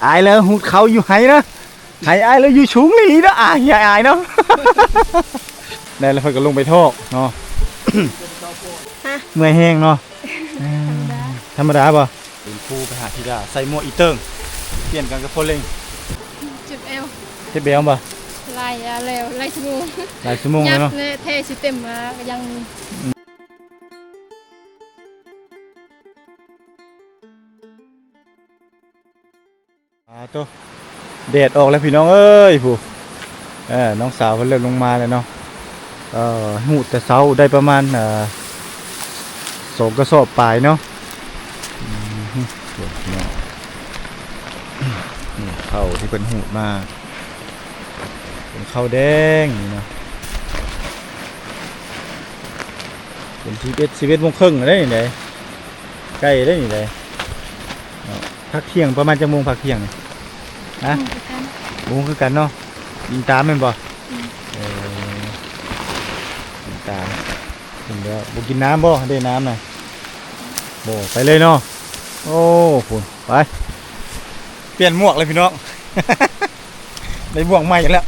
ອາຍແລ້ວຮູດເຂົ້າຢູ່ໄຮ່ນະ ໄຮ່ອາຍແລ້ວຢູ່ສູງອີ່ຫຼີເນາະ ອາຍ ຢ່າອາຍເນາະ. ໄດ້ແລ້ວເພິ່ນກໍລົງໄປຖອກເນາະ. ຮະ? ເມື່ອຍແຮງເນາະ. ທຳມະດາ ທຳມະດາບໍ່? ເປັນຄູໄປຫາທິດາ ໃສ່ໝວກອີເຕີງ ປ່ຽນກັນກັບພໍ່ເລັງ. ເຈັບແອວ ເຈັບແອວບໍ່? ຫຼາຍ ອາ ແລ້ວ ຫຼາຍຊົ່ວໂມງ ຫຼາຍຊົ່ວໂມງແລ້ວເນາະ. ແທ້ຊິເຕັມມາກໍຍັງມີ. ອາໂຕ ແດດອອກແລ້ວພີ່ນ້ອງເອີຍ ຜູ້ ເອີ ນ້ອງສາວເພິ່ນເລີ່ມລົງມາແລ້ວເນາະ. ເອີ ຮູດແຕ່ເຊົ້າໄດ້ປະມານ ເອີ ສອງກະສອບປາຍເນາະ. ອືມ ນີ້ເຂົ້າທີ່ເພິ່ນຮູດມາ ເປັນເຂົ້າແດງນີ້ເນາະ. ເປັນສິບເອັດ ສິບເອັດໂມງເຄິ່ງແລ້ວນີ້ໃດ ໃກ້ແລ້ວນີ້ໃດເນາະ. ພັກທ່ຽງປະມານຈັກໂມງ ພັກທ່ຽງນີ້? ຮະ? ບໍ່ຮູ້ຄືກັນ ບໍ່ຮູ້ຄືກັນເນາະ. ອີງຕາມແມ່ນບໍ່? ອືມ ເອີ ອີງຕາມ. ເຫັນແລ້ວ ບໍ່ກິນນ້ຳບໍ່? ໄດ້ນ້ຳນະ? ບໍ່ ໄປເລີຍເນາະ. ໂອ້ ພຸ້ນ ໄປ ປ່ຽນໝວກເລີຍພີ່ນ້ອງ. ໄດ້ໝວກໃໝ່ແລ້ວ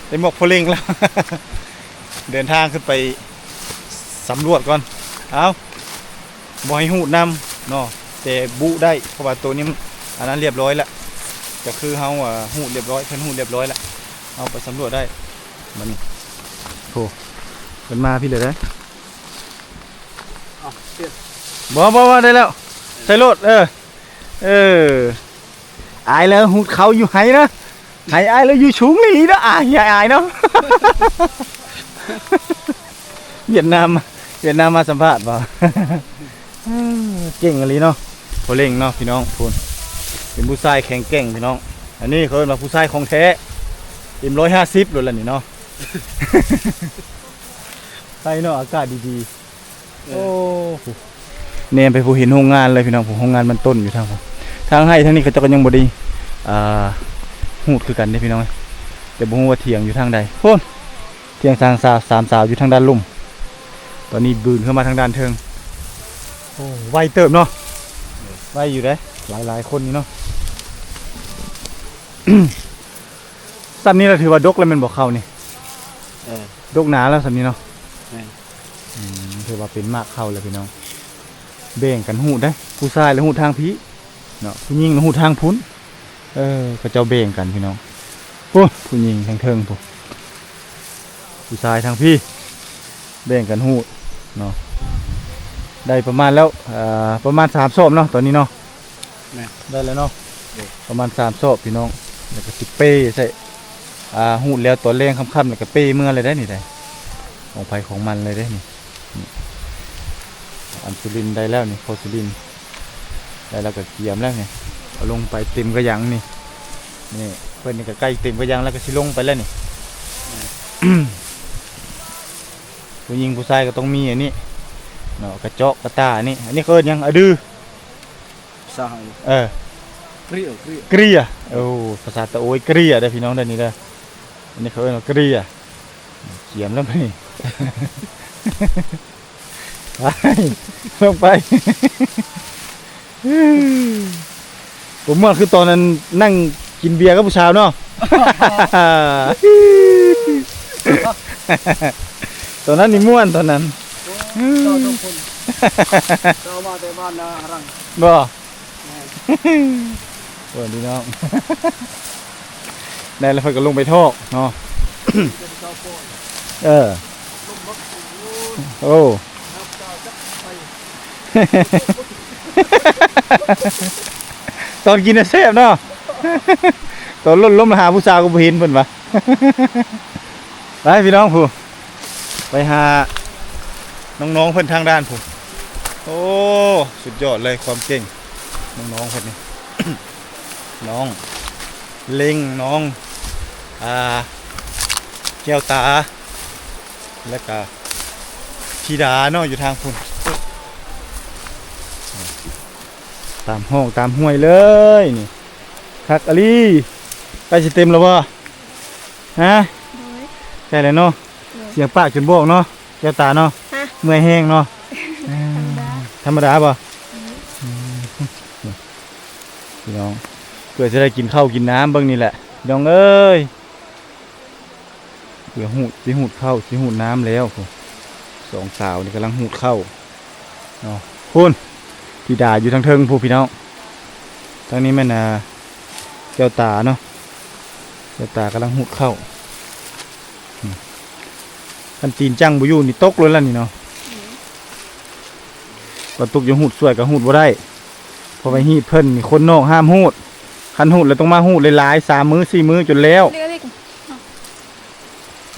ໄດ້ໝວກໂພເລັງແລ້ວ. ເດີນທາງຂຶ້ນໄປສຳຫຼວດກ່ອນ. ເອົາ ບໍ່ໃຫ້ຮູດນຳເນາະ ແຕ່ບຸໄດ້ ເພາະວ່າໂຕນີ້ມັນອັນນັ້ນລຽບຮ້ອຍລະ ກໍຄືເຮົາ ອາ ຮູດລຽບຮ້ອຍ ເພິ່ນຮູດລຽບຮ້ອຍລະ ເຮົາໄປສຳຫຼວດໄດ້. ມັນ ໂອ້ ເພິ່ນມາພີ້ແລ້ວເດ້. ບໍ່ ບໍ່ ບໍ່ ໄດ້ແລ້ວ ໃສ່ໂລດ. ເອີ ເອີ ອາຍແລ້ວຮູດເຂົ້າຢູ່ໄຮ່ນະ ໄຮ່ອາຍແລ້ວຢູ່ສູງອີ່ຫຼີເນາະ ອາຍ ຢ່າອາຍເນາະ. ຫວຽດນາມ ຫວຽດນາມມາສຳພາດບໍ່? ເກັ່ງອີ່ຫຼີເນາະ ພໍ່ເລັງເນາະ ພີ່ນ້ອງ ພຸ້ນ ເປັນຜູ້ຊາຍແຂງແກ່ງພີ່ນ້ອງ. ອັນນີ້ເຂົາເອີ້ນວ່າຜູ້ຊາຍຂອງແທ້ ເອັມຮ້ອຍຫ້າສິບໂລດລະນີ້ເນາະ. ໄປເນາະ ອາກາດດີໆ. ເອີ ໂອ້ ແນມໄປຜູ້ເຫັນໂຮງງານເລີຍພີ່ນ້ອງ ຜູ້ໂຮງງານມັນຕົ້ນຢູ່ທາງ ທາງໄຮ່ທາງນີ້ເຂົາເຈົ້າກໍຍັງບໍ່ໄດ້ ອ່າ ຮູດຄືກັນເດ້ພີ່ນ້ອງ. ແຕ່ບໍ່ຮູ້ວ່າຖຽງຢູ່ທາງໃດ ພຸ້ນ ຖຽງສາມສາວ ສາມສາວຢູ່ທາງດ້ານລຸ່ມ. ຕອນນີ້ບືນຂຶ້ນມາທາງດ້ານເທິງ. ໂອ້ ໄວເຕີບເນາະ ໄວຢູ່ເດ້ ຫຼາຍໆຄົນຢູ່ເນາະ. ສ່ຳນີ້ລະຖືວ່າດົກແລ້ວແມ່ນບໍ່ ເຂົ້ານີ້? ເອີ ດົກໜາແລ້ວສ່ຳນີ້ເນາະ. ແມ່ນ. ອືມ ຖືວ່າເປັນໝາກເຂົ້າແລ້ວພີ່ນ້ອງ. ແບ່ງກັນຮູດເດ້ ຜູ້ຊາຍລະຮູດທາງພີ້ເນາະ ຜູ້ຍິງລະຮູດທາງພຸ້ນ. ເອີ ເຂົາເຈົ້າແບ່ງກັນພີ່ນ້ອງ. ໂອ້ ຜູ້ຍິງທາງເທິງພຸ້ນ ຜູ້ຊາຍທາງພີ້ ແບ່ງກັນຮູດເນາະ. ໄດ້ປະມານແລ້ວ ເອີ ປະມານສາມສອບເນາະ ຕອນນີ້ເນາະ. ແມ່ນ ໄດ້ແລ້ວເນາະ ໂດຍ ປະມານສາມສອບພີ່ນ້ອງ. ແລ້ວກໍຊິເປ້ໃສ່ ອ່າ ຮູດແລ້ວຕອນແລງຄ່ຳໆ ແລ້ວກໍເປ້ເມືອເລີຍໄດ໋ນີ້ໄດ໋ ຂອງໃຜຂອງມັນເລີຍໄດ໋ນີ້. ນີ້ ອັນສຸລິນໄດ້ແລ້ວນີ້ ພໍ່ສຸລິນໄດ້ແລ້ວກໍກຽມແລ້ວນີ້ ເອົາລົງໄປເຕັມກະຍັງນີ້. ນີ້ ເພິ່ນນີ້ກໍໃກ້ເຕັມກະຍັງແລ້ວ ກໍຊິລົງໄປແລ້ວນີ້. ຜູ້ຍິງຜູ້ຊາຍກໍຕ້ອງມີອັນນີ້ເນາະ ກະຈອກກະຕ່ານີ້. ອັນນີ້ເຂົາເອີ້ນຫຍັງ? ອະດື. ພາສາເຮົາ ເອີ ເກຣັຽ ເກຣັຽ ເກຣັຽ. ໂອ້ ພາສາຕະໂອຍ ເກຣັຽເດີພີ່ນ້ອງເດີ ນີ້ເດີ. ອັນນີ້ເຂົາເອີ້ນວ່າເກຣັຽ. ກຽມແລ້ວບັດນີ້ ໄປ ລົງໄປ. ບໍ່ມ່ວນຄືຕອນນັ້ນ ນັ່ງກິນເບຍກັບຜູ້ສາວເນາະ. ຕອນນັ້ນນີ້ມ່ວນຕອນນັ້ນ. ໂອ້ ເຈົ້າທຸກຄົນ ເຈົ້າມາແຕ່ບ້ານນາຮັງ ບໍ່? ແມ່ນ. ໂອ້ ພີ່ນ້ອງ ໄດ້ແລ້ວເພິ່ນກໍລົງໄປຖອກເນາະ. ເອີ ໂອ້ ຕອນກິນນະແຊບເນາະ ຕອນລົດລົມລະຫາຜູ້ສາວກໍບໍ່ເຫັນເພິ່ນວ່າ. ໄປພີ່ນ້ອງຜູ້ ໄປຫານ້ອງໆເພິ່ນທາງດ້ານຜູ້. ໂອ້ ສຸດຍອດເລີຍຄວາມເກັ່ງນ້ອງໆເພິ່ນນີ້ ນ້ອງເລັງ ນ້ອງ ອ່າ ແກ້ວຕາ ແລ້ວກະທິດາເນາະ ຢູ່ທາງພຸ້ນ. ຕາມຮ່ອງຕາມຫ້ວຍເລີຍນີ້ ຄັກອີ່ຫຼີ. ໃກ້ຊິເຕັມແລ້ວບໍ່? ຮະ? ໂດຍ ໃກ້ແລ້ວເນາະ. ໂດຍ ສຽງປາກຈົນບອກເນາະ ແກ້ວຕາເນາະ. ຮະ? ເມື່ອຍແຮງເນາະ. ທຳມະດາ ທຳມະດາບໍ່? ອືມ ອືມ ພີ່ນ້ອງ ເພື່ອຈະໄດ້ກິນເຂົ້າກິນນ້ຳເບິ່ງນີ້ແຫຼະພີ່ນ້ອງເອີຍ. ເພື່ອຮູດ ຊິຮູດເຂົ້າ ຊິຮູດນ້ຳແລ້ວພຸ້ນ. ສອງສາວນີ້ກຳລັງຮູດເຂົ້າເນາະ. ພຸ້ນ ທິດາຢູ່ທາງເທິງພຸ້ນພີ່ນ້ອງ. ທາງນີ້ແມ່ນ ອ່າ ແກ້ວຕາເນາະ. ແກ້ວຕາກຳລັງຮູດເຂົ້າ. ຄັນຕີນຈັງບໍ່ຢູ່ນີ້ຕົກໂລດລະນີ້ເນາະ. ອືມ ວ່າຕົກຢູ່ຮູດຊ່ວຍກໍຮູດບໍ່ໄດ້ ເພາະວ່າຮີດເພິ່ນນີ້ຄົນນອກຫ້າມຮູດ. ຄັນຮູດແລ້ວຕ້ອງມາຮູດຫຼາຍໆ ສາມມື້ສີ່ມື້ຈົນແລ້ວ. ເລັກໆ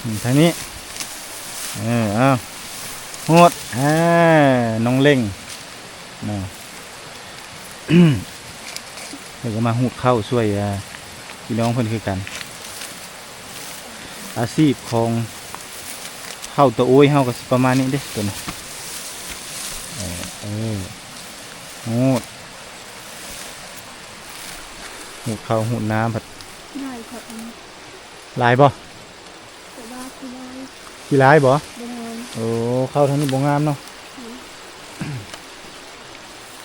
ອືມ ທາງນີ້ ເອີ ເອົາ ຮູດ ອ່າ ນ້ອງເລັງເນາະ. ເພິ່ນກໍມາຮູດເຂົ້າຊ່ວຍ ອ່າ ພີ່ນ້ອງເພິ່ນຄືກັນ. ອາຊີບຂອງເຜົ່າຕາໂອ້ຍເຮົາກໍຊິປະມານນີ້ເດ້ ຕົວນີ້. ເອີ ເອີ ຮູດ ຮູດເຂົ້າຮູດນ້ຳພັດ. ຫຼາຍຄັກ ອັນນີ້ ຫຼາຍບໍ່? ແຕ່ວ່າຂີ້ລ້າຍ ຂີ້ລ້າຍບໍ່? ບໍ່ງາມ. ໂອ້ ເຂົ້າທາງນີ້ບໍ່ງາມເນາະ. ອືມ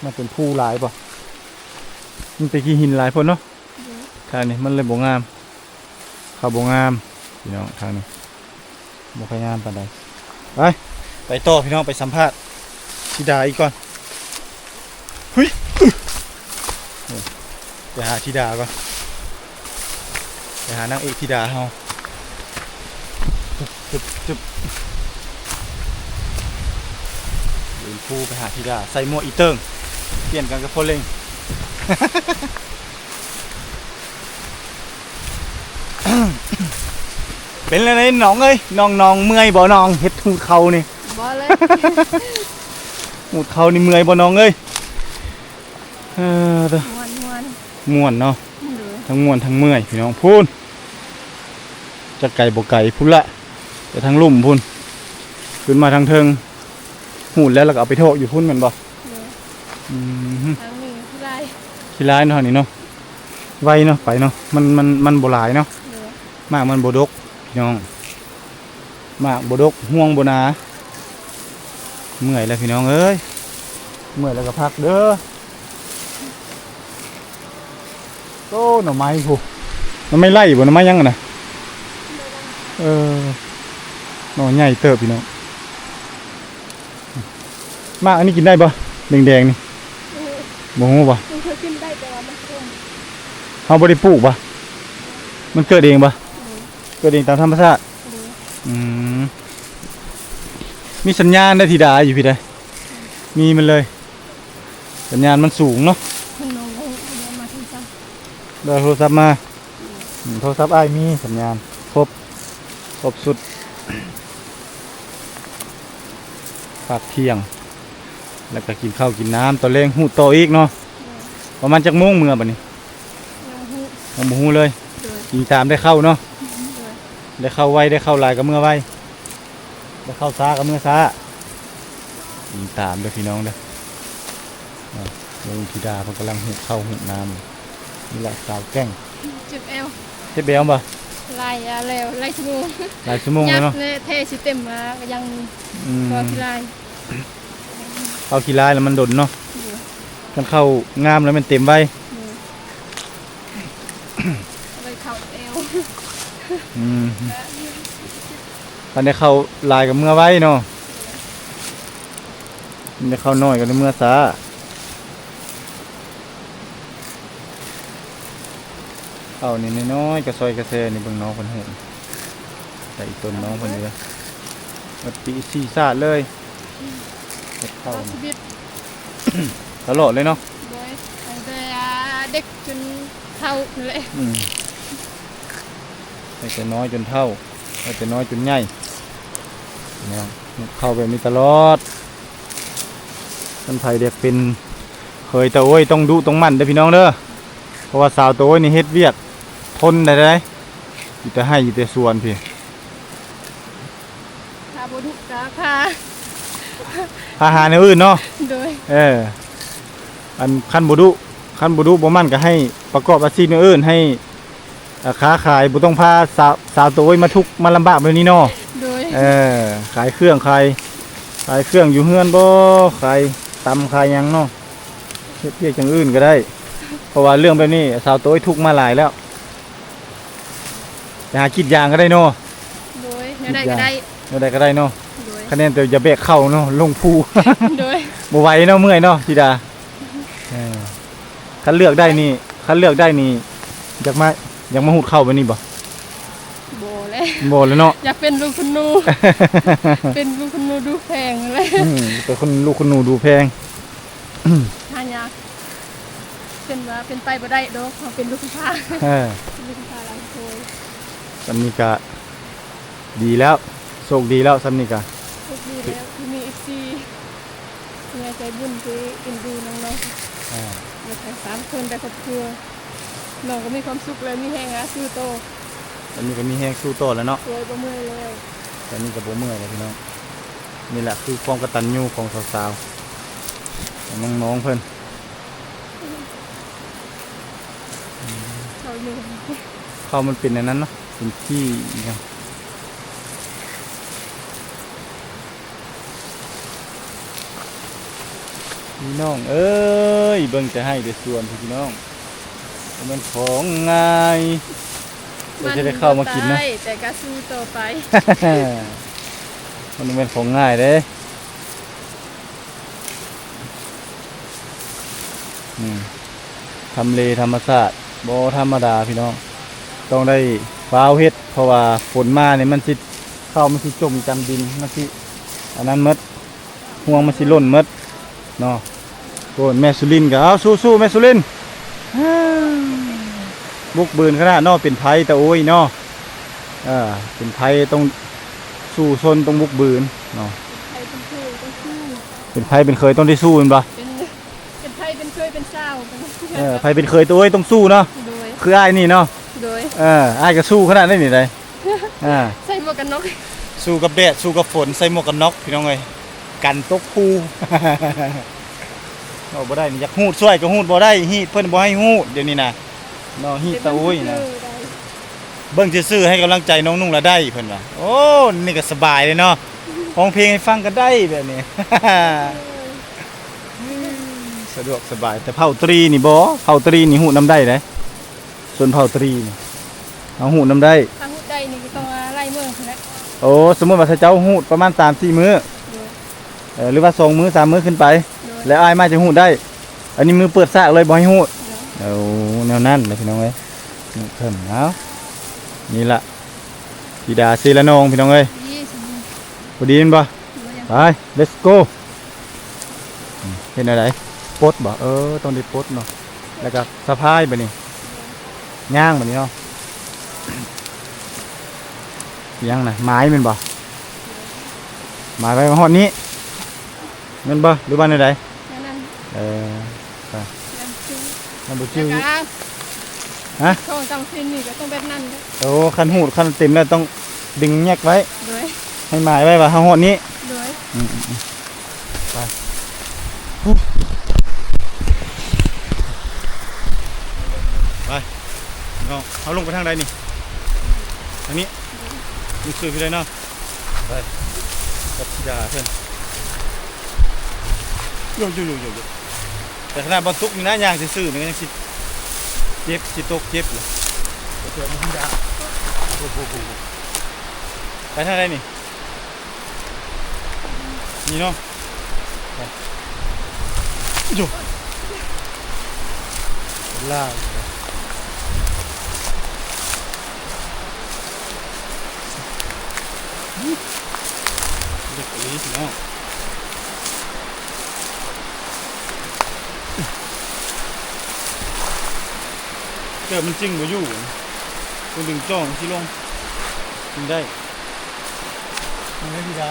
ມັນເປັນພູຫຼາຍບໍ່? ມັນເປັນຂີ້ຫີນຫຼາຍໂພດເນາະ. ໂດຍ ທາງນີ້ມັນເລີຍບໍ່ງາມ ເຂົ້າບໍ່ງາມພີ່ນ້ອງ. ທາງນີ້ບໍ່ຄ່ອຍງາມປານໃດ. ໄປ ໄປຕໍ່ພີ່ນ້ອງ ໄປສຳພາດທິດາອີກກ່ອນ. ຫຸຍ ໄປຫາທິດາກ່ອນ ໄປຫານາງເອກທິດາເຮົາ. ຈຶບ ຈຶບ ເດີນພູໄປຫາທິດາ ໃສ່ໝວກອີເຕີງ ປ່ຽນກັນກັບພໍ່ເລັງ. ເປັນແນວໃດນ້ອງເອີຍ? ນ້ອງ ນ້ອງເມື່ອຍບໍ່ນ້ອງ ເຮັດຮູດເຂົ້ານີ້? ບໍ່ເລີຍ ຮູດເຂົ້ານີ້ເມື່ອຍບໍ່ນ້ອງເອີຍ? ເອີ ມ່ວນ ມ່ວນ ມ່ວນເນາະ. ໂດຍ ທັງມ່ວນທັງເມື່ອຍພີ່ນ້ອງ. ພຸ້ນ ຈັກໄກບໍ່ໄກພຸ້ນລະ ໄປທາງລຸ່ມພຸ້ນ ຂຶ້ນມາທາງເທິງ. ຮູດແລ້ວ ແລ້ວກໍເອົາໄປຖອກຢູ່ພຸ້ນແມ່ນບໍ່? ໂດຍ ອືມ ທາງນີ້ຂີ້ລ້າຍ ຂີ້ລ້າຍເນາະ ທາງນີ້ເນາະ. ໄວເນາະ ໄປເນາະ ມັນ ມັນ ມັນບໍ່ຫຼາຍເນາະ. ໂດຍ ໝາກມັນບໍ່ດົກພີ່ນ້ອງ ໝາກບໍ່ດົກ ຮວງບໍ່ໜາ. ເມື່ອຍແລ້ວພີ່ນ້ອງເອີຍ ເມື່ອຍແລ້ວກໍພັກເດີ. ໂອ້ ໜໍ່ໄມ້ພຸ້ນ ໜໍ່ໄມ້ໄລ່ບໍ່ ໜໍ່ໄມ້ຫຍັງຫັ້ນນະ? ເອີ ໜໍ່ໃຫຍ່ເຕີບພີ່ນ້ອງ. ໝາກອັນນີ້ກິນໄດ້ບໍ່ ແດງໆນີ້? ບໍ່ຮູ້ ບໍ່ຮູ້ບໍ່? ມັນເຄີຍກິນໄດ້ ແຕ່ວ່າມັນຂົມ. ເຮົາບໍ່ໄດ້ປູກບໍ່? ມັນເກີດເອງບໍ່? ໂດຍ ເກີດເອງຕາມທຳມະຊາດ? ໂດຍ ອືມ ມີສັນຍານໄດ້ທິດາຢູ່ພີ້ໃດ ມີມັນເລີຍ ສັນຍານມັນສູງເນາະ. ເພິ່ນເອົາ ເອົາມາໂທລະສັບ ໄດ້ໂທລະສັບມາ. ອືມ ໂທລະສັບອ້າຍມີສັນຍານຄົບ ຄົບຊຸດ. ພັກທ່ຽງ ແລ້ວກໍກິນເຂົ້າກິນນ້ຳ ຕອນແລງຮູດຕໍ່ອີກເນາະ. ໂດຍ ປະມານຈັກໂມງເມືອບັດນີ້? ຍັງບໍ່ຮູ້ ຍັງບໍ່ຮູ້ເລີຍ. ໂດຍ ອີງຕາມໄດ້ເຂົ້າເນາະ. ໂດຍ ໄດ້ເຂົ້າໄວ ໄດ້ເຂົ້າຫຼາຍກໍເມືອໄວ ແລ້ວເຂົ້າຊ້າກໍເມືອຊ້າ ອີງຕາມເດີພີ່ນ້ອງເດີ. ອາ ລຸງທິດາເພິ່ນກຳລັງຫູດເຂົ້າຫູດນ້ຳ ນີ້ແຫຼະສາວແກ້ງ. ເຈັບແອວ ເຈັບແອວບໍ່? ຫຼາຍ ອາ ແລ້ວ ຫຼາຍຊົ່ວໂມງ ຫຼາຍຊົ່ວໂມງແລ້ວເນາະ. ແທ້ຊິເຕັມມາກໍຍັງມີ. ອືມ ເພາະຂີ້ລ້າຍ ເຂົ້າຂີ້ລ້າຍແລ້ວມັນດົນເນາະ. ໂດຍ ຄັນເຂົ້າງາມແລ້ວແມ່ນເຕັມໄວ. ໂດຍ ໄວ້ເຂົ້າແອວ. ອືມ ຄັນໄດ້ເຂົ້າຫຼາຍກໍເມືອໄວເນາະ ໄດ້ເຂົ້າໜ້ອຍກໍໄດ້ເມືອຊ້າ. ເຂົ້ານີ້ນ້ອຍໆ ກະຊອຍກະແຊນີ້ ເບິ່ງນ້ອງເພິ່ນເຮັດ ໄດ້ອີ່ຕົນນ້ອງເພິ່ນເດີ ໝົດປີສີ່ຊາດເລີຍ. ເຮັດເຂົ້າ ຕະຫຼອດຊີວິດ ຕະຫຼອດເລີຍເນາະ. ໂດຍ ຕັ້ງແຕ່ເດັກຈົນເຖົ້ານັ້ນແຫຼະ. ອືມ ຕັ້ງແຕ່ນ້ອຍຈົນເຖົ້າ ຕັ້ງແຕ່ນ້ອຍຈົນໃຫຍ່ ເນາະ ເຂົ້າແບບນີ້ຕະຫຼອດ. ຄັນໃຜຢາກເປັນເຂີຍຕາໂອ້ຍ ຕ້ອງດຸຕ້ອງໝັ່ນເດີພີ່ນ້ອງເດີ ເພາະວ່າສາວຕາໂອ້ຍນີ້ເຮັດວຽກທົນໄດ້ໃດ໋ ຢູ່ແຕ່ໄຮ່ຢູ່ແຕ່ສວນພີ້. ຖ້າບໍ່ດຸກໍພາ ພາຫາແນວອື່ນເນາະ. ໂດຍ ເອີ ອັນ ຄັນບໍ່ດຸ ຄັນບໍ່ດຸບໍ່ໝັ່ນກໍໃຫ້ປະກອບອາຊີບແນວອື່ນ ໃຫ້ ອາ ຄ້າຂາຍ ບໍ່ຕ້ອງພາສາວ ສາວໂຕໂອ້ຍມາທຸກມາລຳບາກແບບນີ້ເນາະ. ໂດຍ ເອີ ຂາຍເຄື່ອງ ຂາຍ ຂາຍເຄື່ອງຢູ່ເຮືອນບໍ ຂາຍຕຳຂາຍຫຍັງເນາະ ເຮັດວຽກຢ່າງອື່ນກໍໄດ້. ເພາະວ່າເລື່ອງແບບນີ້ສາວໂຕ້ຍທຸກມາຫຼາຍແລ້ວ. ໄປຫາກຣີດຢາງກໍໄດ້ເນາະ. ໂດຍ ແນວໃດກໍໄດ້ ແນວໃດກໍໄດ້ເນາະ. ໂດຍ ຄະແນນແຕ່ຢ່າແບກເຂົ້າເນາະ ລົງພູ. ໂດຍ ບໍ່ໄຫວເນາະ ເມື່ອຍເນາະທິດາ. ເອີ ຄັນເລືອກໄດ້ນີ້ ຄັນເລືອກໄດ້ນີ້ ຢາກມາ ຢາກມາຫູດເຂົ້າແບບນີ້ບໍ່? ບໍ່ແຫຼະ ບໍ່ແຫຼະເນາະ. ຢາກເປັນລູກຄຸນໜູ ເປັນລູກຄຸນໜູດູແພງແຫຼະ. ອືມ ເປັນຄົນ ລູກຄຸນໜູດູແພງ ຫາຍາກ. ເປັນວ່າເປັນໄປບໍ່ໄດ້ດອກ ເຮົາເປັນລູກກຳພ້າ. ເອີ ເປັນລູກກຳພ້າຫຼາຍໂພດ. ສ່ຳນີ້ກະດີແລ້ວ ໂຊກດີແລ້ວ ສ່ຳນີ້ກະໂຊກດີແລ້ວ ທີ່ມີເອັຟຊີຜູ້ໃຫຍ່ໃຈບຸນທີ່ເອັນດູນ້ອງໆ. ອ່າ ແລ້ວກະສາມຄົນໄດ້ຄອບຄົວ ນ້ອງກໍມີຄວາມສຸກແລ້ວ ມີແຮງ ອ່າ ສູ້ຕໍ່. ອັນນີ້ກໍມີແຮງສູ້ຕໍ່ແລ້ວເນາະ. ໂດຍ ບໍ່ເມື່ອຍແລ້ວ ຕອນນີ້ກໍບໍ່ເມື່ອຍແລ້ວພີ່ນ້ອງ. ນີ້ແຫຼະຄືຄວາມກະຕັນຍູຂອງສາວໆ ຂອງນ້ອງໆເພິ່ນ. ເຂົ້າມັນເປັນອັນນັ້ນເນາະ ເປັນຂີ້ອີ່ຫຍັງ. ພີ່ນ້ອງເອີຍ ເບິ່ງແຕ່ໄຮ່ແຕ່ສວນພຸ້ນພີ່ນ້ອງ ບໍ່ແມ່ນຂອງງ່າຍ ກວ່າຈະໄດ້ເຂົ້າມາກິນນະ. ມັນບໍ່ຕາຍ ແຕ່ກໍສູ້ຕໍ່ໄປ ມັນບໍ່ແມ່ນຂອງງ່າຍເດ້. ອືມ ທຳເລທຳມະຊາດບໍ່ທຳມະດາພີ່ນ້ອງ ຕ້ອງໄດ້ຟ້າວເຮັດ ເພາະວ່າຝົນມານີ້ມັນຊິ ເຂົ້າມັນຊິຈົມຈຳດິນ ມັນຊິອັນນັ້ນໝົດ ຮວງມັນຊິຫຼົ່ນໝົດເນາະ. ໂອ້ຍ ແມ່ສຸລິນກໍ ເອົາ ສູ້ໆ ແມ່ສຸລິນ ບຸກບືນຂະໜາດເນາະ ເປັນໄພຕະໂອ້ຍເນາະ. ເອີ ເປັນໄພຕ້ອງສູ້ຊົນ ຕ້ອງບຸກບືນເນາະ. ເປັນໄພເປັນເຄີຍຕ້ອງສູ້ ເປັນໄພເປັນເຄີຍຕ້ອງໄດ້ສູ້ແມ່ນບໍ່? ເປັນ ເປັນໄພເປັນເຄີຍເປັນສາວ ເອີ ໃຜເປັນເຄີຍໂຕເອີຍຕ້ອງສູ້ເນາະ. ໂດຍ ຄືອ້າຍນີ້ເນາະ. ໂດຍ ເອີ ອ້າຍກໍສູ້ຂະໜາດນີ້ນີ້ໃດ໋. ອ່າ ໃສ່ໝວກກັນນັອກ ສູ້ກັບແດດ ສູ້ກັບຝົນ ໃສ່ໝວກກັນນັອກພີ່ນ້ອງເອີຍ ກັນຕົກພູ. ເວົ້າບໍ່ໄດ້ນີ້ ຢາກຫູດຊ່ວຍກໍຫູດບໍ່ໄດ້ ຮີດເພິ່ນບໍ່ໃຫ້ຫູດດຽວນີ້ນະເນາະ. ຮີດຕາໂອ້ຍນະ ເບິ່ງຊື່ໆ ໃຫ້ກຳລັງໃຈນ້ອງນຸ່ງລະໄດ້ເພິ່ນວ່າ. ໂອ້ ນີ້ກໍສະບາຍເລີຍເນາະ ຮ້ອງເພງໃຫ້ຟັງກໍໄດ້ແບບນີ້. ສະດວກສະບາຍ ແຕ່ເຜົ່າຕຣີນີ້ບໍ່ ເຜົ່າຕຣີນີ້ຫູດນຳໄດ້ເດ້. ຊົນເຜົ່າຕຣີນີ້ ເຮົາຫູດນຳໄດ້ ຖ້າຫູດໄດ້ນີ້ກໍຕ້ອງ ອາ ໄລ່ເມືອພຸ້ນແຫຼະ. ໂອ້ ສົມມຸດວ່າເຈົ້າຫູດປະມານສາມສີ່ມື້ ໂດຍ ເອີ ຫຼືວ່າສອງມື້ສາມມື້ຂຶ້ນໄປ ໂດຍ ແລ້ວອ້າຍມາຈະຫູດໄດ້. ອັນນີ້ມືເປີດສາກເລີຍ ບໍ່ໃຫ້ຫູດ ໂດຍ. ໂອ້ ແນວນັ້ນແຫຼະພີ່ນ້ອງເອີຍ. ເພິ່ນ ເອົາ ນີ້ລະ ທິດາເຊລະນອງພີ່ນ້ອງເອີຍ. ພໍດີແມ່ນບໍ່? ໂດຍ ໄປ ເລັດໂກ. ອືມ ເຮັດແນວໃດ? ປົດບໍ່? ເອີ ຕ້ອງໄດ້ປົດເນາະ ແລ້ວກໍສະພາຍບາດນີ້ ຍ່າງບາດນີ້ເນາະ. ຫຍັງນະ ໝາຍແມ່ນບໍ່? ໝາຍໄວ້ມາຮອດນີ້ແມ່ນບໍ່ ຫຼືວ່າແນວໃດ? ແນວນັ້ນ ເອີ ໄປ ຍັງບໍ່ຈື່ ຍັງບໍ່ຈື່ ແລ້ວກໍ ຮະ? ຂອງຈັ່ງຊີ້ນີ້ກໍຕ້ອງແບບນັ້ນເດ້. ໂອ້ ຄັນຫູດຄັນເຕັມແລ້ວຕ້ອງດຶງແຍກໄວ້ ໂດຍ ໃຫ້ໝາຍໄວ້ວ່າເຮົາຮອດນີ້ ໂດຍ. ອືມໆໆ ໄປ ໄປ ນ້ອງ ເຮົາລົງໄປທາງໃດນີ້? ທາງນີ້ ໂດຍ ລົງສູ່ພີ້ໄດ້ເນາະ. ໄປ ກັບທິດາເພິ່ນ ໂຢໆໆໆ ແຕ່ຂະໜາດບໍ່ຕົກນີ້ນະ ຍ່າງຊື່ໆນີ້ກໍຍັງຊິເຈັບ ຊິຕົກເຈັບເລີຍ. ໄປເທື່ອນີ້ທິດາ ໂອ້ໂຫ ໄປທາງໃດນີ້? ນີ້ເນາະ ໂຢ ລາວ ເດັກອີ່ຫຼີພີ່ນ້ອງ ເກີດມັນຈຶ່ງບໍ່ຢູ່ ມັນດຶງຈ້ອງຊິລົງ ຈຶ່ງໄດ້ ມັນໄດ້ທີ່ໄດ້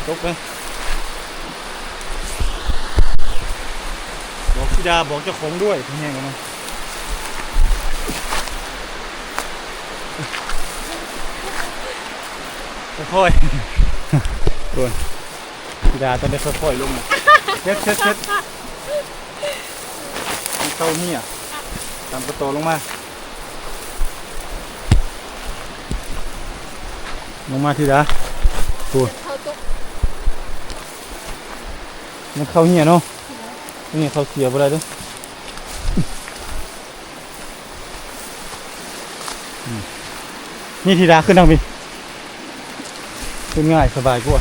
ຕົກເລີຍ ບອກທິດາ ບອກເຈົ້າຂອງດ້ວຍ ເພິ່ນແຮງກັນນະ ຄ່ອຍໆ ໂອ້ຍ ທິດາຕ້ອງໄດ້ຄ່ອຍໆລົງນະ ເຊັດໆໆ ມັນເຂົ້າເຫື່ອ ຕາມກະຕໍລົງມາ ລົງມາທີລະ ໂອ້ຍ ມັນເຂົ້າເຫື່ອເນາະ ນີ້ເຂົ້າເສຍບໍ່ໄດ້ເດີ້ ອືມ ນີ້ທິດາ ຂຶ້ນທາງພີ້ ຂຶ້ນງ່າຍສະບາຍກວ່າ.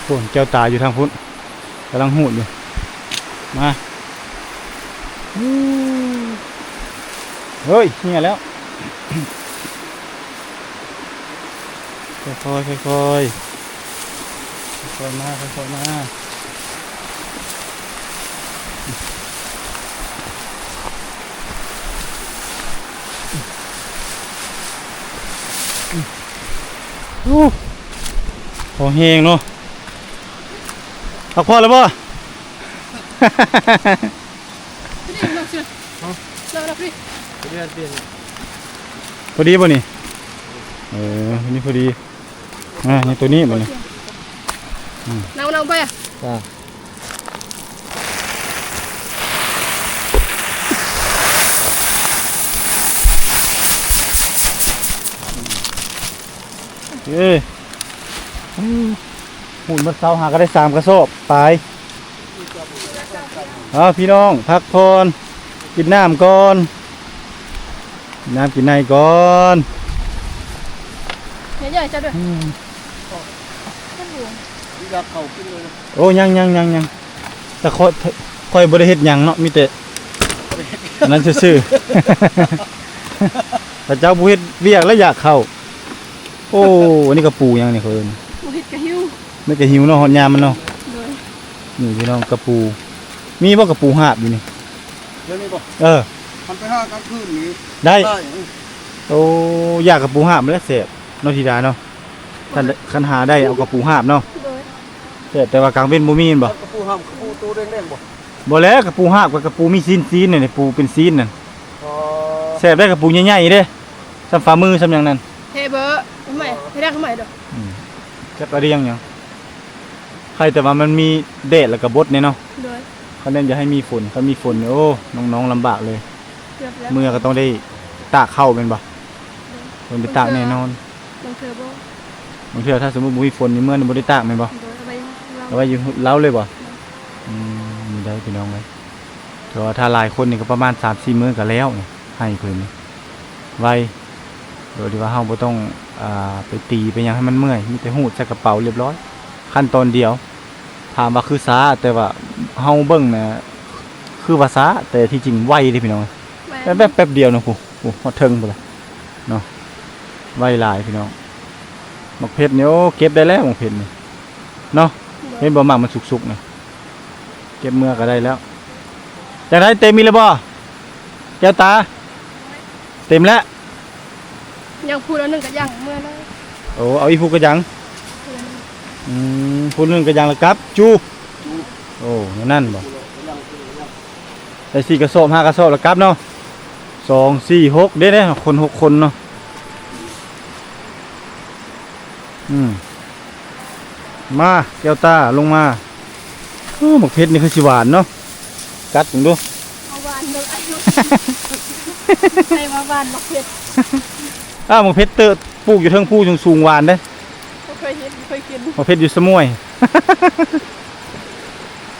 ໂອ້ ແກ້ວຕາຢູ່ທາງພຸ້ນ ກຳລັງຮູດຢູ່. ມາ ເຮີ້ຍ ເຫື່ອແລ້ວ. ຄ່ອຍໆ ຄ່ອຍໆ ຄ່ອຍໆມາ ຄ່ອຍໆມາ. ໂອ້ ພໍແຮງເນາະ. ພັກຜ່ອນແລ້ວບໍ່? ພໍດີບໍ່ນີ້? ເອີ ນີ້ພໍດີ. ອ່າ ຍັງໂຕນີ້ບັດນີ້. ອືມ ເອົາ ເອົາໄປອະ. ຈ້າ ເອີ ອືມ ຫຸ້ນມັນເຊົາຫາກໍໄດ້ສາມກະສອບປາຍ. ເອົາ ພີ່ນ້ອງ ພັກຜ່ອນ ກິນນ້ຳກ່ອນ ກິນນ້ຳກິນໃນກ່ອນ. ໃຫຍ່ໆ ເຈົ້າເດີ. ອືມ ຢາກເຂົ້າກິນເລີຍ. ໂອ້ ຍັງໆໆໆ ແຕ່ຂ້ອຍ ຂ້ອຍບໍ່ໄດ້ເຮັດຫຍັງເນາະ ມີແຕ່ອັນນັ້ນຊື່ໆ. ຖ້າເຈົ້າບໍ່ເຮັດວຽກແລ້ວຢາກເຂົ້າ. ໂອ້ ອັນນີ້ກະປູຫຍັງນີ້ເຂົາເອີ້ນ? ບໍ່ເຮັດກະຫິວ. ມັນກະຫິວເນາະ ຮອດຍາມມັນເນາະ. ໂດຍ ນີ້ພີ່ນ້ອງ ກະປູ ມີບໍ່ກະປູຫາບຢູ່ນີ້? ດຽວນີ້ບໍ່? ເອີ ຄັນໄປຫາກາງຄືນນີ້ໄດ້. ໂອ້ ຢາກກະປູຫາບແຫຼະແຊບເນາະ ທິດາເນາະ. ຄັນ ຄັນຫາໄດ້ເອົາກະປູຫາບເນາະ. ໂດຍ ແຊບ ແຕ່ວ່າກາງເວັນບໍ່ມີແມ່ນບໍ່? ກະປູຫາບ ກະປູໂຕແດງໆບໍ່? ບໍ່ແຫຼະ ກະປູຫາບກັບກະປູມີຊີ້ນໆ ນີ້ ປູເປັນຊີ້ນນັ້ນ. ອໍ ແຊບໄດ໋ ກະປູໃຫຍ່ໆເດ້ ສ່ຳຝ່າມືສ່ຳຫຍັງນັ້ນ. ເທເບີ ເອົາໃໝ່ ເທແລກເອົາໃໝ່ເດີ. ອືມ ຈັກອະດຽງຫຍັງ ໃຄແຕ່ວ່າມັນມີແດດແລ້ວກະບົດແນ່ເນາະ. ໂດຍ ຄັນແມ່ນຢ່າໃຫ້ມີຝົນ ຄັນມີຝົນນີ້ ໂອ້ ນ້ອງໆລຳບາກເລີຍ. ເກືອບແລ້ວ ເມື່ອກໍຕ້ອງໄດ້ຕາກເຂົ້າແມ່ນບໍ່? ໂດຍ ຕ້ອງໄດ້ຕາກແນ່ນອນ. ບາງເທື່ອບໍ່ ບາງເທື່ອຖ້າສົມມຸດບໍ່ມີຝົນນີ້ ເມື່ອນີ້ບໍ່ໄດ້ຕາກແມ່ນບໍ່? ໂດຍ ເອົາໄວ້ຢູ່ເລົາ ເອົາໄວ້ຢູ່ເລົາເລີຍບໍ່? ໂດຍ ອືມ ນີ້ໄດ໋ພີ່ນ້ອງເອີຍ. ຖືວ່າຖ້າຫຼາຍຄົນນີ້ກໍປະມານສາມສີ່ມື້ກໍແລ້ວນີ້ ໄຮ່ເພິ່ນນີ້ ໄວ ໂດຍທີ່ວ່າເຮົາບໍ່ຕ້ອງ ອ່າ ໄປຕີໄປຫຍັງໃຫ້ມັນເມື່ອຍ ມີແຕ່ຮູດໃສ່ກະເປົາລຽບຮ້ອຍ ຂັ້ນຕອນດຽວ. ຖາມວ່າຄືຊ້າ ແຕ່ວ່າເຮົາເບິ່ງນະ ຄືວ່າຊ້າ ແຕ່ທີ່ຈິງໄວເດ້ພີ່ນ້ອງ. ແມ່ນ ແປັບໆ ແປັບດຽວເນາະ ໂອ້ ຮອດເທິງພຸ້ນລະເນາະ. ໄວຫຼາຍພີ່ນ້ອງ. ໝາກເຜັດນີ້ ໂອ້ ເກັບໄດ້ແລ້ວໝາກເຜັດນີ້ເນາະ. ໂດຍ ເຫັນບໍ່ ໝາກມັນສຸກໆນະ ເກັບເມືອກໍໄດ້ແລ້ວ. ຈັ່ງໃດ ເຕັມອີກແລ້ວບໍ່ ແກ້ວຕາ? ເຕັມແລ້ວ ຍັງພູດອັນໜຶ່ງກະຍັງເມືອແລ້ວ. ໂອ້ ເອົາອີກພູກະຍັງ. ອືມ ພູດໜຶ່ງກະຍັງລະກັບ ຈູ່. ໂອ້ ແນວນັ້ນບໍ່? ໄດ້ສີ່ກະສອບ ຫ້າກະສອບລະກັບເນາະ. ສອງ ສີ່ ຫົກ ເດ້ ເດ້ ຄົນຫົກຄົນເນາະ. ອືມ ມາ ແກ້ວຕາ ລົງມາ. ໂອ້ ໝາກເຜັດນີ້ຄືຊິຫວານເນາະ ກັດເບິ່ງດູ. ເອົາຫວານເບິ່ງ ໃຜວ່າຫວານໝາກເຜັດ? ອ້າວ ໝາກເຜັດເຕີບ ປູກຢູ່ເທິງພູສູງໆ ຫວານເດ້. ບໍ່ເຄີຍເຫັນ ບໍ່ເຄີຍກິນ. ໝາກເຜັດຢູ່ສະໝວຍ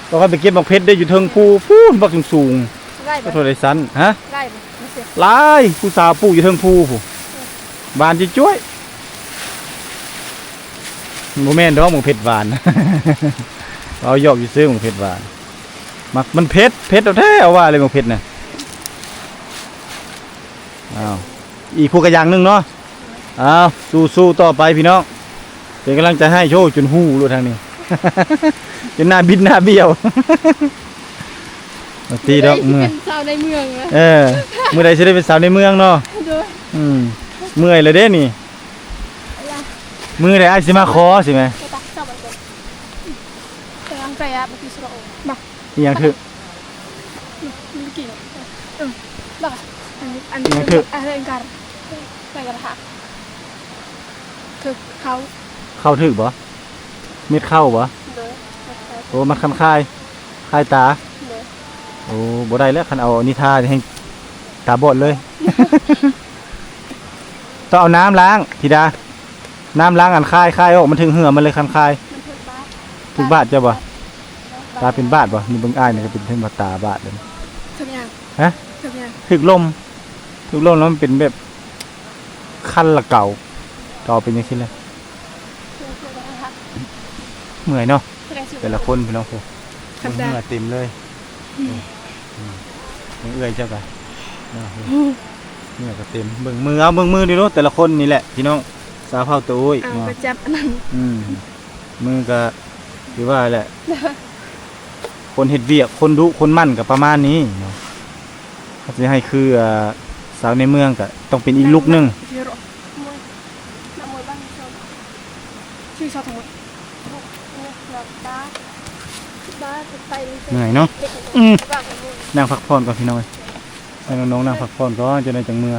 ຕ້ອງໄປເກັບໝາກເຜັດໄດ້ຢູ່ເທິງພູພຸ້ນ ບັກສູງໆ. ຫຼາຍບໍ່? ເທົ່າໃດຊັ້ນ? ຮະ? ຫຼາຍບໍ່? ຫຼາຍ ຜູ້ສາວປູກຢູ່ເທິງພູພຸ້ນ ຫວານຈ້ວຍໆ. ບໍ່ແມ່ນດອກໝາກເຜັດຫວານ ເວົ້າຢອກຊື່ໆ ໝາກເຜັດຫວານ. ມັກ ມັນເຜັດ ເຜັດແທ້ໆ ເອົາວ່າເລີຍໝາກເຜັດນະ. ອ້າວ ອີກຜູ້ກະຢ່າງໜຶ່ງເນາະ. ອ້າວ ສູ້ໆຕໍ່ໄປພີ່ນ້ອງ ເປັນກຳລັງໃຈໃຫ້. ໂອ້ ຈົນຫູໂລດທາງນີ້ ຈົນໜ້າບິດໜ້າບ້ຽວ. ບໍ່ຕິດອກ ເມື່ອຍ ເປັນສາວໃນເມືອງ. ເອີ ມື້ໃດຊິໄດ້ເປັນສາວໃນເມືອງເນາະ. ໂດຍ ອືມ ເມື່ອຍແລ້ວເດ້ນີ້. ມື້ໃດອ້າຍຊິມາຂໍຊິແມ່. ອີ່ຫຍັງຖືກ? ອັນ ອັນ ອັນ ຄືເຂົ້າ ເຂົ້າຖືກບໍ່? ເມັດເຂົ້າບໍ່? ໂດຍ ເມັດເຂົ້າ. ໂອ້ ມັດຄັນຄາຍ ຄາຍຕາ. ໂດຍ ໂອ້ ບໍ່ໄດ້ແລ້ວ ຄັນເອົາອັນນີ້ທາແຮງຕາບອດເລີຍ. ຕ້ອງເອົານ້ຳລ້າງທິດາ ນ້ຳລ້າງອັນຄາຍ ຄາຍອອກ ມັນຖືກເຫື່ອມັນເລີຍຄັນຄາຍ. ມັນຖືກບາດ ຖືກບາດເຈົ້າບໍ່? ຕາເປັນບາດບໍ່? ນີ້ເບິ່ງອ້າຍນີ້ກໍເປັນ ເຫັນວ່າຕາບາດເລີຍ. ຖືກຫຍັງ? ຮະ? ຖືກຫຍັງ? ຖືກລົມ. ລູກລົມແລ້ວມັນເປັນແບບຄັນລະເກົາ ເກົາເປັນຈັ່ງຊີ້ແຫຼະ. ເມື່ອຍເນາະ ແຕ່ລະຄົນພີ່ນ້ອງ ໂອ້ ເໝື່ອຍເຕັມເລີຍ. ອືມ ເບິ່ງເອື້ອຍເຈົ້າກະເໜື່ອຍກະເຕັມ ເບິ່ງມື ເອົາເບິ່ງມືດູໂລດ ແຕ່ລະຄົນນີ້ແຫຼະພີ່ນ້ອງ ສາວເຜົ່າໂຕໂອ້ຍ ເອົາ ເນາະ ໄປຈັບອັນນັ້ນ ອືມ ມືກະຄືວ່າແຫຼະ ຄົນເຮັດວຽກ ຄົນດຸຄົນໝັ່ນກະປະມານນີ້ເນາະ. ຄັນຊິໃຫ້ຄື ອ່າ ສາວໃນເມືອງກະຕ້ອງເປັນອີກລຸກໜຶ່ງ. ເມື່ອຍເນາະ ອືມ ນັ່ງພັກຜ່ອນກ່ອນພີ່ນ້ອງເອີຍ ໃຫ້ນ້ອງໆນັ່ງພັກຜ່ອນກ່ອນ ຈັ່ງໃດຈັ່ງເມືອ.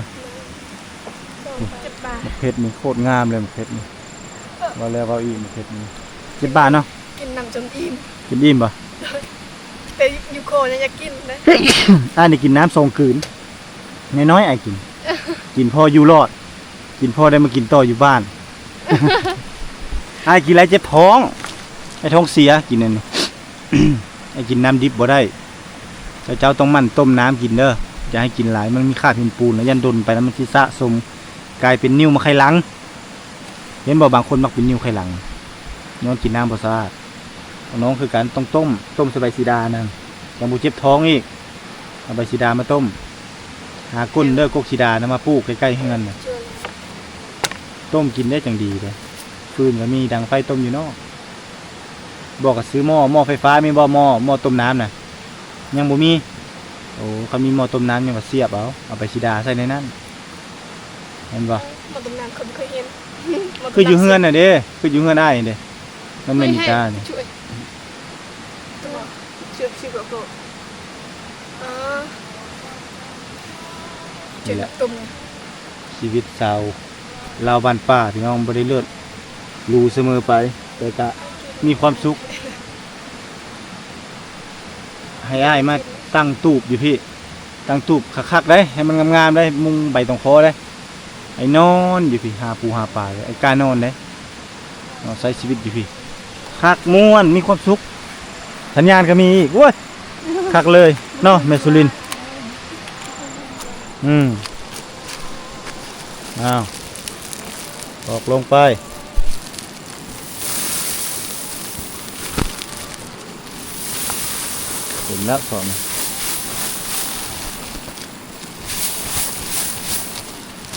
ເຈັບບ່າ ໝາກເຜັດນີ້ໂຄດງາມເລີຍ ໝາກເຜັດນີ້ ເວົ້າແລ້ວເວົ້າອີກ ໝາກເຜັດນີ້ເຈັບບ່າເນາະ. ກິນນ້ຳຈົນອີ່ມ ກິນອີ່ມບໍ່? ແຕ່ຢູ່ໂຄນະຢາກກິນເດ້ ອ້າຍນີ້ກິນນ້ຳສອງກືນ ນ້ອຍໆອ້າຍກິນ ກິນພໍຢູ່ລອດ ກິນພໍໄດ້ມາກິນຕໍ່ຢູ່ບ້ານ. ອ້າຍກິນຫຼາຍເຈັບທ້ອງ ໄອ້ທ້ອງເສຍ ກິນອັນນີ້ ໄອ້ກິນນ້ຳດິບບໍ່ໄດ້ ເຈົ້າ ເຈົ້າຕ້ອງໝັ່ນຕົ້ມນ້ຳກິນເດີ ຢ່າໃຫ້ກິນຫຼາຍ ມັນມີຄາບຫີນປູນ ແລ້ວຢ້ານດົນໄປແລ້ວມັນຊິສະສົມກາຍເປັນນິ້ວມາໄຂ່ຫຼັງ. ເຫັນບໍ່ ບາງຄົນມັກເປັນນິ້ວໄຂ່ຫຼັງ ຍ້ອນກິນນ້ຳບໍ່ສະອາດ. ຂອງນ້ອງຄືກັນ ຕ້ອງຕົ້ມ ຕົ້ມໃສ່ໃບສີດານັ້ນ ຈັ່ງບໍ່ເຈັບທ້ອງອີກ. ເອົາໃບສີດາມາຕົ້ມ ຫາກົ້ນເດີ ກົກສີດານະ ມາປູກໃກ້ໆເຮືອນນະ ຕົ້ມກິນໄດ້ຈັ່ງດີເດ້. ຟືນກະມີ ດັງໄຟຕົ້ມຢູ່ນອກ. ບໍ່ກະຊື້ໝໍ້ ໝໍ້ໄຟຟ້າມີບໍ່? ໝໍ້ ໝໍ້ຕົ້ມນ້ຳນະ ຍັງບໍ່ມີ. ໂອ້ ຄັນມີໝໍ້ຕົ້ມນ້ຳຍັງກະສຽບເອົາ ເອົາໃບສີດາໃສ່ໃນນັ້ນ ແມ່ນບໍ່? ໝໍ້ຕົ້ມນ້ຳຂ້ອຍບໍ່ເຄີຍເຫັນ ໝໍ້ຕົ້ມນ້ຳ ຄືຢູ່ເຮືອນນະເດ້ ຄືຢູ່ເຮືອນອ້າຍເດ້ ມັນແມ່ນອີການີ້. ເອີ ນີ້ແຫຼະ ຊີວິດຊາວລາວບ້ານປ່າ ພີ່ນ້ອງ ບໍ່ໄດ້ເລີດຫຼູສະເໝີໄປ ແຕ່ກະມີຄວາມສຸກ. ໃຫ້ອ້າຍມາຕັ້ງຕູບຢູ່ພີ້ ຕັ້ງຕູບຄັກໆໄດ໋ ໃຫ້ມັນງາມໆໄດ໋ ມຸງໃບຕອງຄໍໄດ໋ ໃຫ້ນອນຢູ່ພີ້ ຫາປູຫາປາເລີຍ ອ້າຍກ້ານອນເດ້. ເນາະ ໃຊ້ຊີວິດຢູ່ພີ້ ຄັກ ມ່ວນ ມີຄວາມສຸກ ສັນຍານກະມີອີກ ໂອ້ຍ ຄັກເລີຍເນາະ ແມ່ສຸລິນ. ອືມ ອ້າວ ຕອກລົງໄປ ເຕັມແລ້ວ ສອງ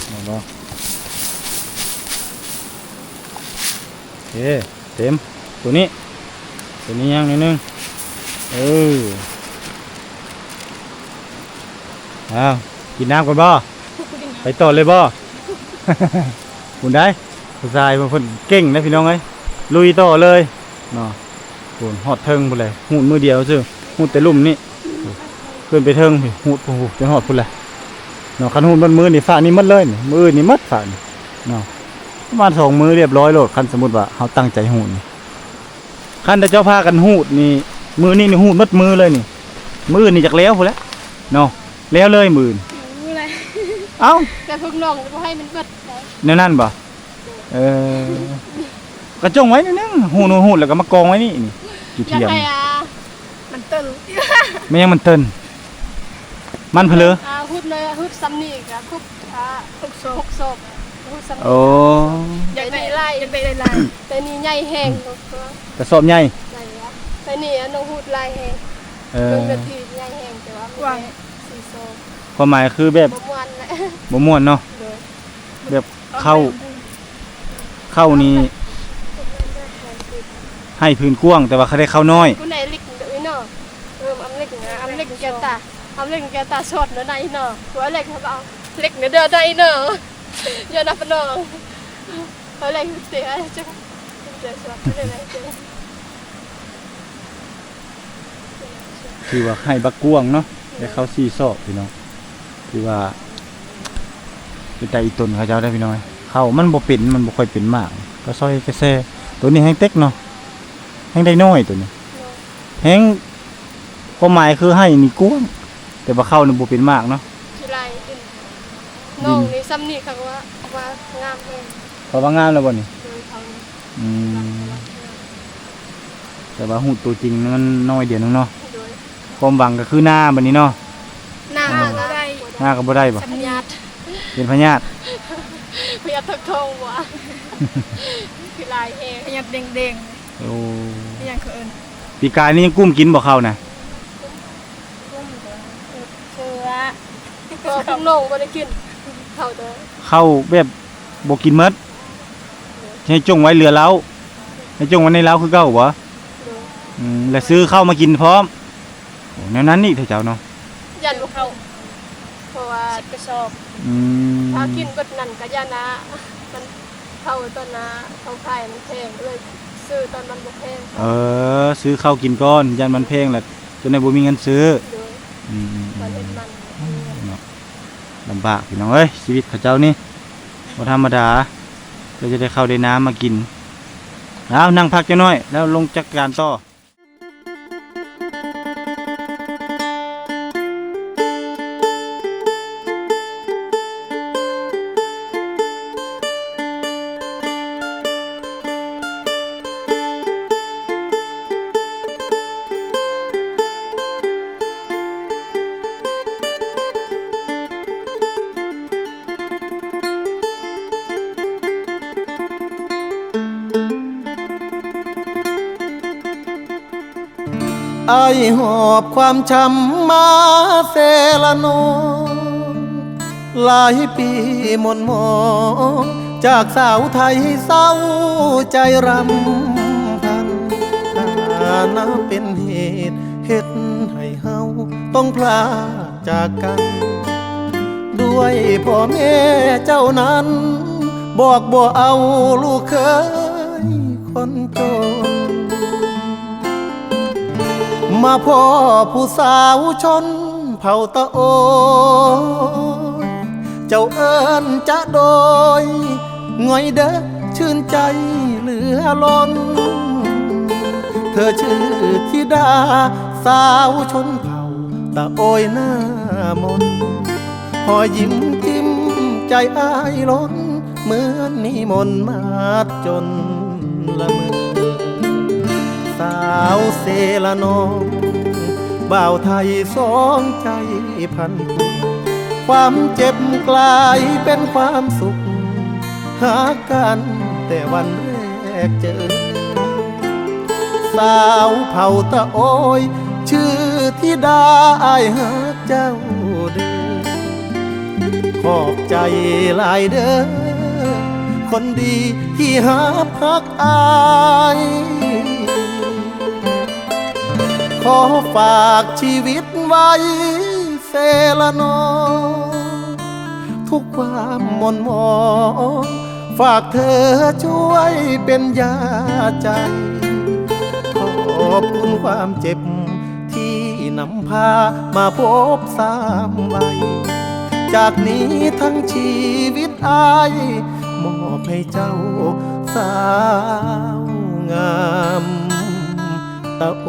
ແມ່ນບໍ່? ໂອເຄ ເຕັມ ໂຕນີ້ ໂຕນີ້ຍັງໜ້ອຍໜຶ່ງ ເອີ ອ້າວ ກິນນ້ຳກ່ອນບໍ່? ໄປຕໍ່ເລີຍບໍ່? ພຸ້ນໄດ໋ ຜູ້ຊາຍເພິ່ນເກັ່ງເດ້ພີ່ນ້ອງເອີຍ ລຸຍຕໍ່ເລີຍເນາະ. ໂອ້ ຮອດເທິງພຸ້ນແຫຼະ ຮູດມື້ດຽວຊື່ ຮູດແຕ່ລຸ່ມນີ້ ຂຶ້ນໄປເທິງພຸ້ນ ຮູດ ໂອ້ໂຫ ຈົນຮອດພຸ້ນແຫຼະເນາະ. ຄັນຮູດໝົດມື້ນີ້ ຟາກນີ້ໝົດເລີຍນີ້ ມື້ອື່ນນີ້ໝົດຟາກນີ້ເນາະ ປະມານສອງມື້ລຽບຮ້ອຍໂລດ ຄັນສົມມຸດວ່າເຮົາຕັ້ງໃຈຮູດນີ້. ຄັນແຕ່ເຈົ້າພາກັນຮູດນີ້ ມື້ນີ້ນີ້ຮູດໝົດມື້ເລີຍນີ້ ມື້ອື່ນນີ້ຈັກແລ້ວພຸ້ນແຫຼະເນາະ ແລ້ວເລີຍມື້ອື່ນ. ເອົ້າ ແຕ່ພວກນ້ອງບໍ່ໃຫ້ມັນເບິດໄດ໋ ແນວນັ້ນບໍ່? ເອີ ກະຈົ່ງໄວ້ໜ້ອຍໜຶ່ງ ຮູດ ຮູດແລ້ວກະມາກອງໄວ້ນີ້ ນີ້ ຢູ່ທຽງ ຢາກໃຫ້ ອ່າ ມັນເຕີນ ແມ່ນຫຍັງມັນເຕີນ? ມັນເຜີ ອ່າ ຮູດໜ້ອຍ ຮູດຊ່ຳນີ້ກະຄົບ ອ່າ ຫົກສອບ ຫົກສອບ ຮູດຊ່ຳນີ້. ໂອ້ ຢາກໄດ້ຫຼາຍ ຢາກໄດ້ຫຼາຍ ແຕ່ນີ້ໃຫຍ່ແຮງ ອືມ ກະສອບໃຫຍ່ ໃຫຍ່ ແຕ່ນີ້ນ້ອງຮູດຫຼາຍແຮງ. ເອີ ເບິ່ງເນື້ອທີ່ໃຫຍ່ແຮງ ແຕ່ວ່າມີແຕ່ສີ່ສອບ ຄວາມໝາຍຄືແບບ ບໍ່ມ່ວນແຫຼະ ບໍ່ມ່ວນເນາະ ໂດຍ ແບບ ເຂົ້າ ເຂົ້ານີ້ ໄຮ່ພື້ນກວ້າງ ແຕ່ວ່າເຂົາໄດ້ເຂົ້ານ້ອຍ ຜູ້ໃດເລັກເດີເນາະ ເອີ ອຳເລັກ ອຳເລັກແກຕາ ອຳເລັກແກຕາຊອດເດີໄດ໋ເນາະ ຕົວເລັກເຮົາກະເອົາເລັກເດີໄດ໋ເນາະ ຢ່ານະປະນ້ອງ ເອົາເລັກເຕະຈັກ ແກຊອດເດີໄດ໋. ຖືວ່າໄຮ່ບັກກວ້າງເນາະ ໄດ້ເຂົ້າສີ່ສອບພີ່ນ້ອງ ຖືວ່າເປັນຕາອີຕົນເຂົາເຈົ້າໄດ໋ພີ່ນ້ອງ. ເຂົ້າມັນບໍ່ເປັນ ມັນບໍ່ຄ່ອຍເປັນໝາກ ກະຊອຍກະແຊ ໂຕນີ້ແຮງເຕັກເນາະ ແຮງໄດ້ນ້ອຍໂຕນີ້ ແຮງ ຄວາມໝາຍຄືໄຮ່ນີ້ກວ້າງ ແຕ່ວ່າເຂົ້ານີ້ບໍ່ເປັນໝາກເນາະ ຂີ້ໄລ່ດິນ ດິນ ນ້ອງນີ້ຊ່ຳນີ້ເຂົາວ່າ ເຂົາວ່າງາມແຮງ ເຂົາວ່າງາມແລ້ວບໍ່ນີ້? ໂດຍ ເຂົານີ້ ອືມ ແຕ່ວ່າຮູດໂຕຈິງມັນໜ້ອຍດຽວໜຶ່ງເນາະ ໂດຍ ຄວາມຫວັງກະຄືນາບາດນີ້ເນາະ ນາກະບໍ່ໄດ້ ນາກະບໍ່ໄດ້ບໍ່? ສຳຍາດ ເປັນພະຍາດ ພະຍາດທາກທ້ອງວ່າ ຄືຫຼາຍແຮງ ພະຍາດເດັ່ງໆ ໂອ້ ອີຫຍັງເຂົາເອີ້ນ ປີກາຍນີ້ຍັງກຸ້ມກິນບໍ່ເຂົ້ານະ? ກຸ້ມ ກຸ້ມເຂົ້າ ເອີ ເຄືອ ເພາະວ່າຄຸມນ້ອງບໍ່ໄດ້ກິນເຂົ້າເດີ ເຂົ້າແບບບໍ່ກິນໝົດ ໃຫ້ຈົ່ງໄວ້ເຫຼືອເຫຼົ້າ ໃຫ້ຈົ່ງໄວ້ໃນເຫຼົ້າຄືເກົ່າບໍ່? ໂດຍ ອືມ ແລະຊື້ເຂົ້າມາກິນພ້ອມ. ໂອ້ ແນວນັ້ນອີກເຖາະເຈົ້າເນາະ ຢ້ານບໍ່ເຂົ້າ ເພາະວ່າສິບກະສອບ ອືມ ຖ້າກິນເບິດນັ້ນກະຢ້ານວ່າມັນເຂົ້າຕອນໜ້າເຂົາຂາຍມັນແພງ ເລີຍຊື້ຕອນມັນບໍ່ແພງ ເອີ ຊື້ເຂົ້າກິນກ່ອນ ຢ້ານມັນແພງ ແລ້ວຈົນໄດ້ບໍ່ມີເງິນຊື້ ໂດຍ ອືມໆໆ ຕອນເຮັດມັນ ເນາະ ລຳບາກພີ່ນ້ອງເອີຍ ຊີວິດເຂົາເຈົ້ານີ້ບໍ່ທຳມະດາ ເພື່ອຈະໄດ້ເຂົ້າໄດ້ນ້ຳມາກິນ. ເອົາ ນັ່ງພັກຈັກໜ້ອຍ ແລ້ວລົງຈັດການຕໍ່. ອ້າຍຫອບຄວາມຊ້ຳມາເຊລະນອງ ຫຼາຍປີໝົນໝອງ ຈາກສາວໄທເສົ້າໃຈຣຳພັນ ຖານະເປັນເຫດເຮັດໃຫ້ເຮົາຕ້ອງພລາກ ຈາກກັນ ດ້ວຍພໍ່ແມ່ເຈົ້ານັ້ນ ບອກບໍ່ເອົາລູກເຂີຍຄົນຈົນ ມາພໍ້ຜູ້ສາວຊົນເຜົ່າຕະໂອຍ ເຈົ້າເອີ້ນຈະໂດຍ ງອຍເດີ ຊື່ນໃຈເຫຼືອລົ້ນ ເທີຊື່ທິດາສາວຊົນເຜົ່າຕະໂອຍໜ້າມົນ ຮອຍຍິ້ມຈິ້ມໃຈອ້າຍລົ້ນ ເໝືອນມີມົນມາດຈົນລະເມີ ສາວເຊລະນອງ ບ່າວໄທສອງໃຈພັນຜູກ ຄວາມເຈັບກລາຍເປັນຄວາມສຸກ ຮັກກັນແຕ່ວັນແລກເຈີ ສາວເຜົ່າຕະໂອຍ ຊື່ທິດາ ອ້າຍຮັກເຈົ້າເດີ ຂອບໃຈຫຼາຍເດີ ຄົນດີທີ່ຮັບຮັກອ້າຍ ຂໍຝາກຊີວິດໄວ້ ເຊລະນອງ ທຸກຄວາມໝົນໝອງ ຝາກເທີຊ່ວຍເປັນຢາໃຈ ຂອບຄຸນຄວາມເຈັບທີ່ນຳພາມາພົບຊ້ຳໄວ້ ຈາກນີ້ທັງຊີວິດອ້າຍ ມອບໃຫ້ເຈົ້າສາວງາມ ຕະໂອ.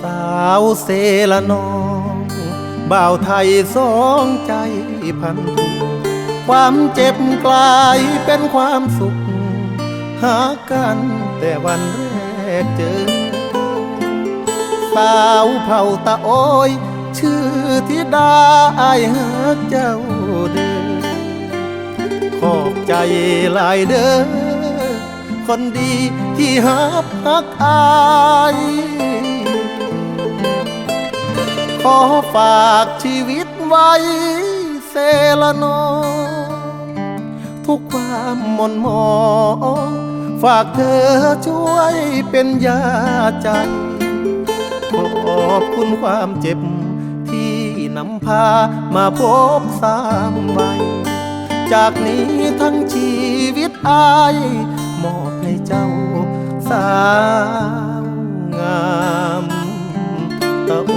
ສາວເຊລະນອງ ບ່າວໄທສອງໃຈພັນຜູກ ຄວາມເຈັບກລາຍເປັນຄວາມສຸກ ຮັກກັນແຕ່ວັນແລກເຈີ ສາວເຜົ່າຕະໂອຍ ຊື່ທິດາ ອ້າຍຮັກເຈົ້າເດີ ຂອບໃຈຫຼາຍເດີ ຄົນດີທີ່ຮັບຮັກອ້າຍ ຂໍຝາກຊີວິດໄວ້ເຊລະນອງ ທຸກຄວາມໝົນໝອງ ຝາກເທີຊ່ວຍເປັນຢາໃຈ ຂອບຄຸນຄວາມເຈັບທີ່ນຳ ພາມາພົບຊ້ຳໄວ້ ຈາກນີ້ທັງຊີວິດອ້າຍ ມອບໃຫ້ເຈົ້າສາວງາມຕະໂອ.